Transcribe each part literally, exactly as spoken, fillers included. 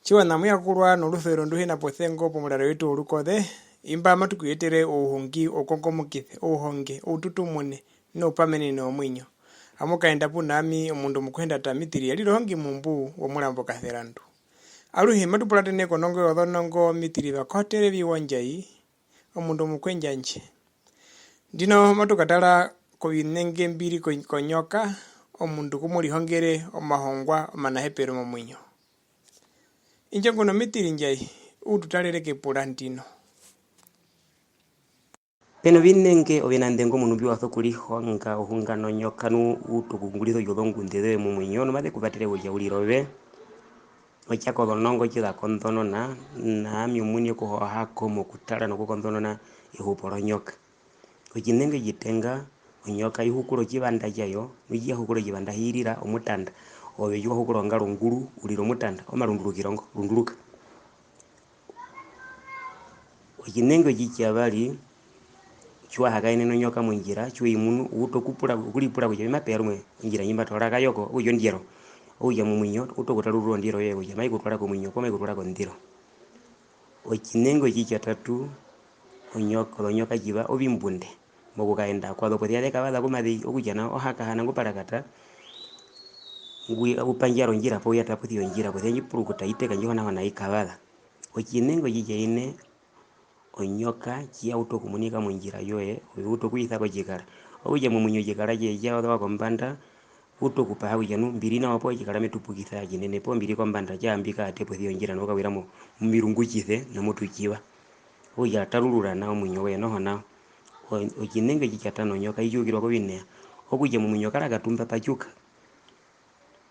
Tjiwaṋa, mu yakurwa norusuvero ndu hi na posengo pomuraro wetu worukoze, imba matu ku yetere ouhongi, oukongomokize, ouhonge, oututumune, noupamenene womuinyo. Amu kaenda puna ami, omundu omukuhenda Tamitiri, ya rire ohongi mumbu womurambo Kaserandu. Aruhe matu puratene konongo yozonongo, Mitiri Vakotere Viwondjai, omundu omukwendjandje. Ndino matu katara kovinenge mbiri ko-, konyoka, omundu ku mu rihongere omahongwa omanahepero momuinyo. Indjo nguno Mitiri Ndjai, u tu tarere kepura ndino. Pe novinenge ovinanḓengu omundu mbi wa sokurihonga ohunga nonyoka nu u utu okuungurisa kutja ozongunde zoye momuinyo, nu maze ku vatere kutja u rire ove. Otja kozonongo tji za konḓonona, na ami omuini okuhoha ko mokutara nokukonḓonona ehupo ronyoka. Otjinenge otjitenga, onyoka i hukura otjivanda tjayo, nu tji ya hukura otjivanda hi rira omutanda. Ove tji wa hukura ongaro onguru, u rira omutanda, omarundurukiro ngo, runduruka. Otjinenge otjitjavari, tji wa hakaene nonyoka mondjira, tji we i munu, u uta okupura, okuripura kutja, mape ya rumwe ondjira ndji mba toora kayoko, okutja ondjero. Okutja momuinyo, u uta okutarurura ondjero yoye kutja mai ku twara komuinyo poo mai ku twara kondiro. Otjinenge otjitjatatu, onyo-, ozonyoka tjiva ovimbunde mokukaenda kwazo, posia ze kavaza ku maze i, okutja nao o hakahana ngu parakata, ngwi-, u pandjara ondjira poo u yata posi ya ondjira, posia ndji purukuta i teka ndji honahona i kavaza. Otjinenge otjitjaine, onyoka tji ya utu okumunika mondjira yoye, ove u utu okuisa ko otjikara. Okutja momuinyo otjikara tjoye tja ozwa kombanda, u utu okupaha kutja nu mbi ri nawa poo otjikara me tupukisa tjinene poo mbi ri kombanda, tjaa mbi kaate posi ya ondjira nokukawira mo-, momirungutjise nomotutjiva. Okutja tarurura nao omuinyo woye noho nao. O-, otjinenge otjitjatano, onyoka i tjiukirwa kovineya. Okutja momuinyo kara katumba patjuka.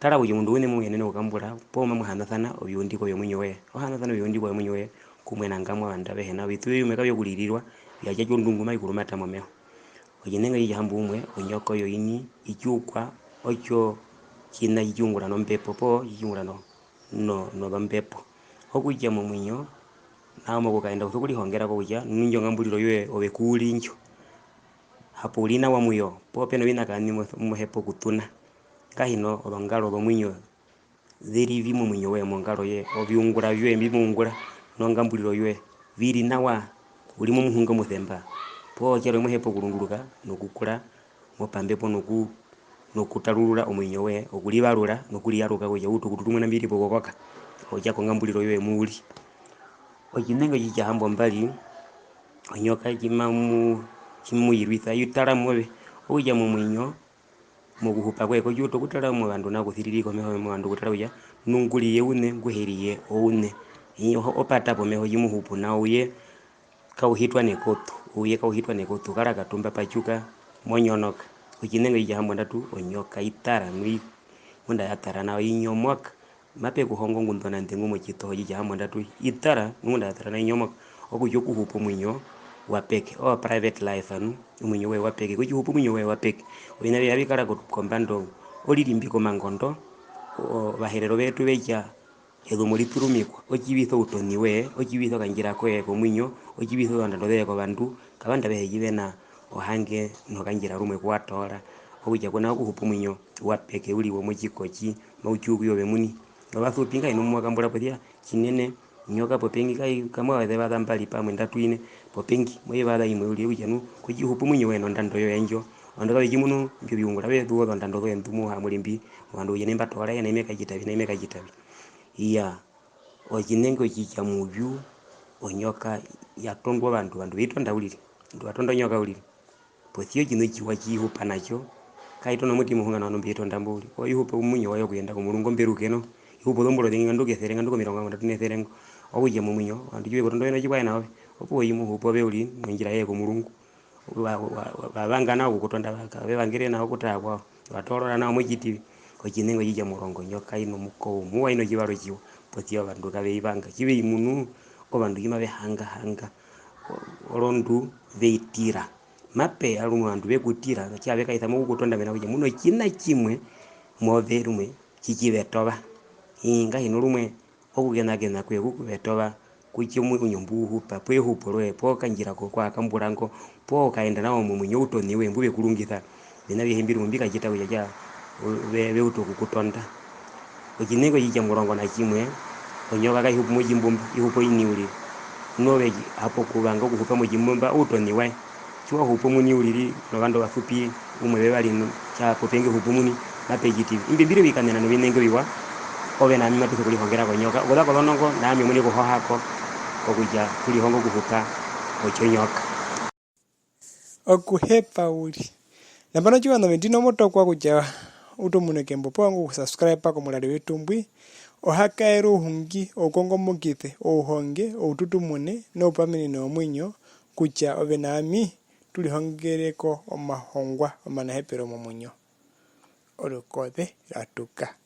Tara kutja omundu ouṋe mu yenene okukambura poo mamu hanasana oviundikwa vyomuinyo woye. O hanasana oviundikwa vyomuinyo woye kumwe na ngamwa ovandu avehe nao. Ovitui vimwe kavyo kuririrwa, vya tja ondungu mai ku rumata momeho. Otjinenge otjitjahamboumwe, onyoka oyo oini i tjiukwa otjo tjiṋa tji tji ungura nombepo poo tji tji ungura no-, no-, nozombepo. Okutja momuinyo, nao mokukaenda u sokurihongera ko kutja nu indjo ngamburiro yoye ove ku u ri ndjo. Hapo u ri nawa mu yo, poo pe noviṋa kaaṋi mo-, mo hepa okuṱuna. Ngahino ozongaro zomuinyo ze ri vi momuinyo woye, mongaro yoye, oviungura vyoye mbi mo ungura nongamburiro yoye vi ri nawa, u ri momuhunga omusemba, poo tjarwe mo hepa okurunduruka nokukura mopambepo noku-, nokutarurura omuinyo woye, okurivarura nokuriyaruka kutja u utu okututumuna mbi ri pokukoka, otja kongamburiro yoye mu u ri. Otjinenge otjitjahambombari, onyoka tji mamu-, tji mu irwisa, i tara move, okutja momuinyo, mokuhupa kwoye, kotjiuta okutara movandu nao, okusiririra komeho yovandu, okutara kutja nu ngu ri ye ouṋe, ngu he ri ye ouṋe. Ii, oho-, o pata pomeho tji mo hupu nao, ouye kau hitwa nekotu, ouye kau hitwa nekotu, kara katumba patjuka, mo nyonoka. Otjinenge otjitjahambondatu, onyoka i tara, nu i-, ngunda ya tara nao, i nyomoka. Mape ku hongo ngunda onanḓengu motjitoho tjitjahambondatu, i tara, nu ngunda ya tara nao i nyomoka, okutja okuhupa omuinyo wapeke, o private life, anu, omuinyo woye wapeke, kutja u hupe omuinyo woye wapeke. Oviṋa vyoye avi kara ko-, kombanda o-, o ri ri mbi komangondo, o-, Ovaherero vetu ve tja, ezumo ri turumikwa, otjivisa outoni woye, otjivisa okandjira koye komuinyo, otjivisa ozondando zoye kovandu, kovandu avehe tji ve na ohange nokandjira rumwe ku wa toora, okutja ku na okuhupa omuinyo wapeke u ri womotjikotji, mau tjiukwa i ove omuini. Ovasupi ngahino mu mwa kambura posia, tjinene, nyoka popengi kai-, kamwa zeva za mbari pamwe ndatu ine, popengi, mo i vaza imwe uriri, okutja nu, kotjihupa omuinyo woye nondando yoye ndjo, ovandu kave tji munu, imbi oviungura vyoye, ozondando zoye nḓu mu ha mu ri mbi, ovandu kutja nai mba toora ye, nai me katjita vi, nai me katjita vi. Iyaa, otjinenge otjitjamuvyu, onyoka ya tondwa ovandu, ovandu ve i tonda uriri, ovandu va tonda onyoka uriri. Posia otjiṋa otjiwa tji i hupa na tjo, kai tona omuti mohunga novandu mbe i tonda mbo uriri. Oyo i hupa omuinyo wayo okuyenda komurungu omberuke noho. I hupa ozombura ozengi nga ndu kesere, nga ndu komirongo hambondatu nesere ngo. Okutja momuinyo, ovandu tji ve ku tonda ove notjikwaye na ove, opuwo tji mo hupu ove uriri nondjira yoye komurungu. Va, va, va, va vanga nao okukutonda, va, kave vangere nao okutara kwao. Va toorora nao motjitivi. Otjinenge otjitjamurongo, onyoka i nomukova omuwa, i notjivara otjiwa. Posia ovandu kave i vanga. Tji ve i munu, ovandu tji mave hanga, hanga, o-, orondu ve i tira. Mape ya rumwe ovandu ve ku tira, tji ave kaisa mokukutonda mena rokutja mu notjiṋa tjimwe move rumwe tji tji ve tova. Ii, ngahino rumwe okukenakena kwoye ku ku ve tova kutja omuinyo mbu u hupa, poo ehupo roye, poo okandjira ko-, ku wa kambura ngo, poo o kaenda nao momuinyo outoni woye mbu ve ku rungisa, oviṋa avihe mbi rumwe mbi katjita kutja tja-, ve-, ve utu okukutonda. Otjinenge otjitjamurongo na tjimwe, Onyoka kai hupu motjimbumba, i hupa oini uriri. Nu ove hapo kuvanga okuhupa motjimbumba, u toniwae. Tji wa hupu omuini uriri novandu ovasupi, umwe vevari nu, tja popya nge hupu omuini, mape tjiti vi. Imbi mbi ri ovikaṋena novinenge oviwa, ove na ami matu sokurihongera konyoka. Okuza kozonongo, na ami omuini okuhoha ko, kokutja tu rihonge okuhupa otjonyoka. Okuhepa uriri. Nambano, tjiwa ove, ndino mo tokwa kutja u tu mune kembo, poo u vanga okusubscriba komurari wetu mbwi, o ha kaere ouhungi, oukongomokise, ouhonge, oututumune, noupaminino womuinyo, kutja ove na ami tu rihongere ko omahongwa omanahepero momuinyo. Orukoze rwa tuka.